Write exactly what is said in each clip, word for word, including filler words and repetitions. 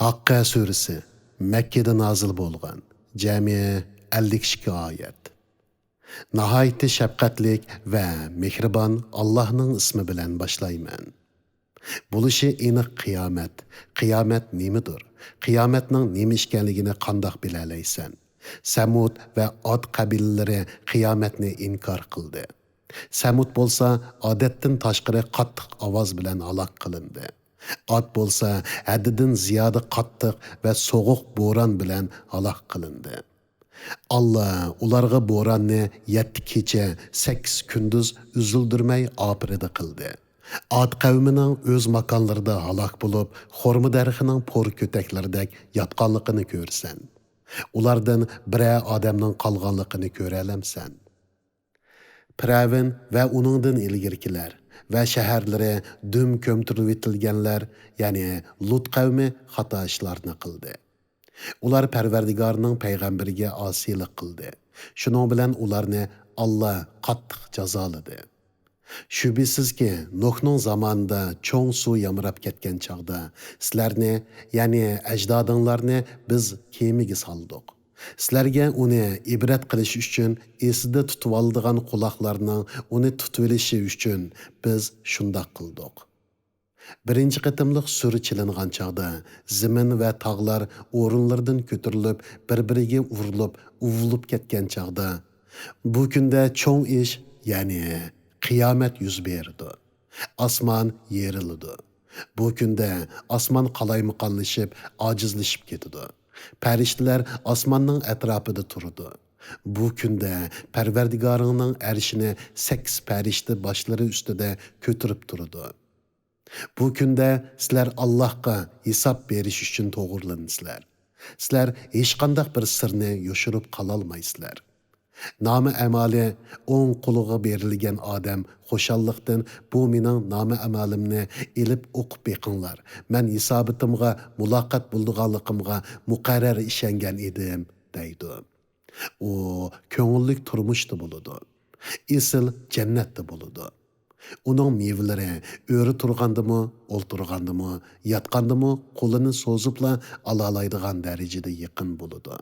ھاققە سۈرىسى، مەككىدە نازىل بولغان، جەمئىي ئەللىك ئىككى ئايەت. ناھايىتى شەپقەتلىك ۋە مېھرىبان ئاللاھنىڭ ئىسمى بىلەن باشلايمەن. بولۇشى ئېنىق قىيامەت. قىيامەت نېمىدۇر؟ قىيامەتنىڭ نېمە ئىكەنلىكىنى قانداق بىلەلەيسەن؟ سەمۇد ۋە ئاد قەبىلىلىرى قىيامەتنى ئىنكار قىلدى. سەمۇد بولسا ئادەتتىن تاشقىرى قاتتىق ئاۋاز بىلەن ھالاك قىلىندى. ئاد بولسا ھەددىدىن زىيادە قاتتىق ۋە سوغۇق بوران بىلەن ھالاك قىلىندى. ئاللا ئۇلارغا بوراننى يەتتە كېچە، سەككىز كۈندۈز ئۈزۈلدۈرمەي ئاپىرىدە قىلدى. ئاد قەۋمىنىڭ ئۆز ماكانلىرىدا ھالاك بولۇپ، خورما دەرىخىنىڭ پور كۆتەكلىرىدەك ياتقانلىقىنى كۆرىسەن. ئۇلاردىن بىرەر ئادەمنىڭ قالغانلىقىنى كۆرەلەمسەن؟ پىرئەۋن ۋە ئۇنىڭدىن ئىلگىرىكىلەر ۋە شەھەرلىرى دۈم كۆمتۈرۈۋېتىلگەنلەر، يەنى لۇت قەۋمى خاتا ئىشلارنى قىلدى. ئۇلار پەرۋەردىگارنىڭ پەيغەمبىرىگە ئاسىيلىق قىلدى. شۇنىڭ بىلەن ئۇلارنى ئاللا قاتتىق جازالىدى. شۈبھىسىزكى، نۇھنىڭ زامانىدا چوڭ سۇ يامراپ كەتكەن چاغدا سىلەرنى، يەنى ئەجدادىڭلارنى بىز كېمىگە سالدۇق. سىلەرگە ئۇنى ئىبرەت قىلىش ئۈچۈن، ئېسىدە تۇتۇۋالىدىغان قۇلاقلارنىڭ ئۇنى تۇتۇۋېلىشى ئۈچۈن بىز شۇنداق قىلدۇق. بىرىنچى قېتىملىق سۈر چېلىنغان چاغدا زېمىن ۋە تاغلار ئورۇنلىرىدىن كۆتۈرۈلۈپ، بىر-بىرىگە ئۇرۇلۇپ، ئۇۋۇلۇپ كەتكەن چاغدا، بۇ كۈندە چوڭ ئىش، يەنى قىيامەت يۈز بېرىدۇ. ئاسمان يېرىلىدۇ. بۇ كۈندە ئاسمان قالايمىقانلىشىپ، ئاجىزلىشىپ كېتىدۇ. پەرىشتىلەر ئاسماننىڭ ئەتراپىدا تۇرىدۇ. بۇ كۈندە پەرۋەردىگارىڭنىڭ ئەرشىنى سەككىز پەرىشتە باشلىرى ئۈستىدە كۆتۈرۈپ تۇرىدۇ. بۇ كۈندە سىلەر ئاللاھقا ھېساب بېرىش ئۈچۈن توغرىلىنىسىلەر. سىلەر ھېچقانداق بىر سىرنى يوشۇرۇپ قالالمايسىلەر. نامە ئەمالى ئوڭ قولىغا بېرىلگەن ئادەم خۇشاللىقتىن، بۇ مېنىڭ نامە ئەمالىمنى ئېلىپ ئوقۇپ بېقىڭلار، مەن ھېساباتىمغا مۇلاقات بولىدىغانلىقىمغا مۇقەررەر ئىشەنگەن ئىدىم، دەيدۇ. ئۇ كۆڭۈللۈك تۇرمۇشتا بولىدۇ. ئېسىل جەننەتتە بولىدۇ. ئۇنىڭ مېۋىلىرى ئۆرە تۇرغاندىمۇ، ئولتۇرغاندىمۇ، ياتقاندىمۇ قولىنى سوزۇپلا ئالالايدىغان دەرىجىدە يېقىن بولىدۇ.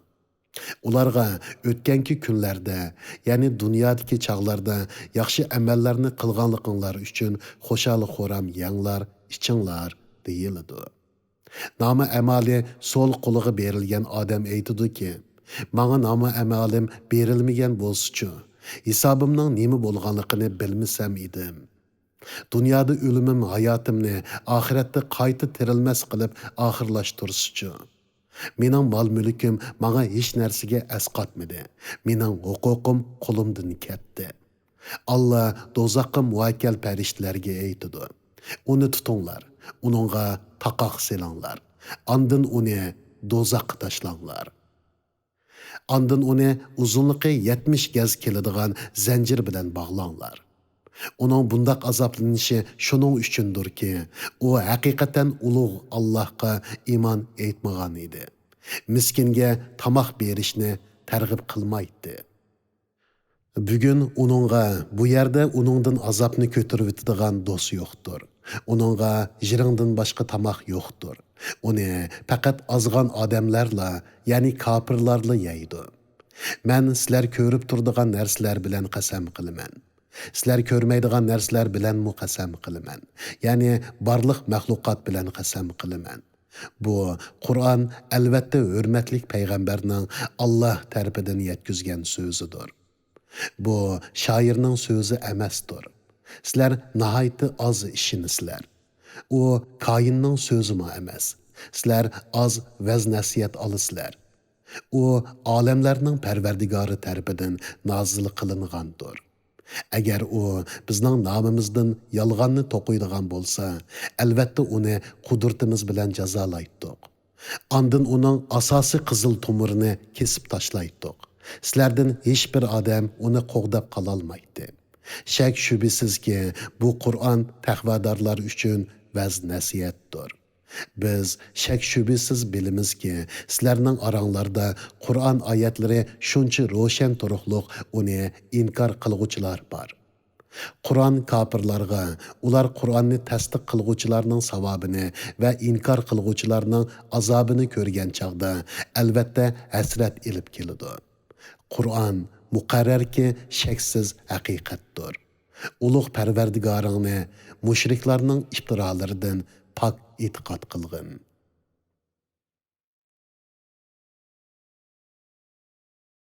ئۇلارغا ئۆتكەنكى كۈنلەردە، يەنى دۇنيادىكى چاغلاردا ياخشى ئەمەللەرنى قىلغانلىقىڭلار ئۈچۈن خۇشال-خۇرام يەڭلار، ئىچىڭلار، دېيىلىدۇ. نامە ئەمالى سول قولىغا بېرىلگەن ئادەم ئېيتىدۇكى، ماڭا نامە ئەمالىم بېرىلمىگەن بولسىچۇ، ھېسابىمنىڭ نېمە بولغانلىقىنى بىلمىسەم ئىدىم. دۇنيادا ئۆلۈمۈم ھاياتىمنى ئاخىرەتتە قايتا تىرىلمەس قىلىپ ئاخىرلاشتۇرسىچۇ. مېنىڭ مال-مۈلكۈم ماڭا ھېچ نەرسىگە ئەسقاتمىدى. مېنىڭ ھوقۇقۇم قولۇمدىن كەتتى. ئاللا دوزاخقا مۇۋەككەل پەرىشتىلەرگە ئېيتىدۇ، ئۇنى تۇتۇڭلار، ئۇنىڭغا تاقاق سېلىڭلار، ئاندىن ئۇنى دوزاخقا تاشلاڭلار. ئاندىن ئۇنى ئۇزۇنلۇقى يەتمىش گەز كېلىدىغان زەنجىر بىلەن باغلاڭلار. ئۇنىڭ بۇنداق ئازابلىنىشى شۇنىڭ ئۈچۈندۇركى، ئۇ ھەقىقەتەن ئۇلۇغ ئاللاھقا ئىمان ئېيتمىغان ئىدى. مىسكىنگە تاماق بېرىشنى تەرغىب قىلمايتتى. بۈگۈن ئۇنىڭغا بۇ يەردە ئۇنىڭدىن ئازابنى كۆتۈرۈۋېتىدىغان دوست يوقتۇر. ئۇنىڭغا ژىرىڭدىن باشقا تاماق يوقتۇر. ئۇنى پەقەت ئازغان ئادەملەرلا، يەنى كاپىرلارلا يەيدۇ. مەن سىلەر كۆرۈپ تۇرىدىغان نەرسىلەر بىلەن قەسەم قىلىمەن. سىلەر كۆرمەيدىغان نەرسىلەر بىلەنمۇ قەسەم قىلىمەن. يەنى بارلىق مەخلۇقات بىلەن قەسەم قىلىمەن. بۇ قۇرئان ئەلۋەتتە ھۆرمەتلىك پەيغەمبەرنىڭ ئاللاھ تەرىپىدىن يەتكۈزگەن سۆزىدۇر. بۇ شائىرنىڭ سۆزى ئەمەستۇر. سىلەر ناھايىتى ئاز ئىشىنىسىلەر. ئۇ كاھىننىڭ سۆزىمۇ ئەمەس. سىلەر ئاز ۋەز-نەسىھەت ئالىسىلەر. ئۇ ئالەملەرنىڭ پەرۋەردىگارى تەرىپىدىن نازىل قىلىنغاندۇر. ئەگەر ئۇ بىزنىڭ نامىمىزدىن يالغاننى توقۇيدىغان بولسا، ئەلۋەتتە ئۇنى قۇدرىتىمىز بىلەن جازالايتتۇق. ئاندىن ئۇنىڭ ئاساسىي قىزىل تومۇرىنى كېسىپ تاشلايتتۇق. سىلەردىن ھېچبىر ئادەم ئۇنى قوغداپ قالالمايتتى. شەك-شۈبھىسىزكى، بۇ قۇرئان تەقۋادارلار ئۈچۈن ۋەز-نەسىھەتتۇر. بىز شەك-شۈبھىسىز بىلىمىزكى، سىلەرنىڭ ئاراڭلاردا قۇرئان ئايەتلىرى شۇنچە روشەن تۇرۇقلۇق ئۇنى ئىنكار قىلغۇچىلار بار. قۇرئان كاپىرلارغا، ئۇلار قۇرئاننى تەستىق قىلغۇچىلارنىڭ ساۋابىنى ۋە ئىنكار قىلغۇچىلارنىڭ ئازابىنى كۆرگەن چاغدا، ئەلۋەتتە، ھەسرەت ئېلىپ كېلىدۇ. قۇرئان مۇقەررەركى، شەكسىز ھەقىقەتتۇر. ئۇلۇغ پەرۋەردىگارىڭنى مۇشرىكلارنىڭ ئىپتىرالىرىدىن پاك ئېتىقاد قىلغىن.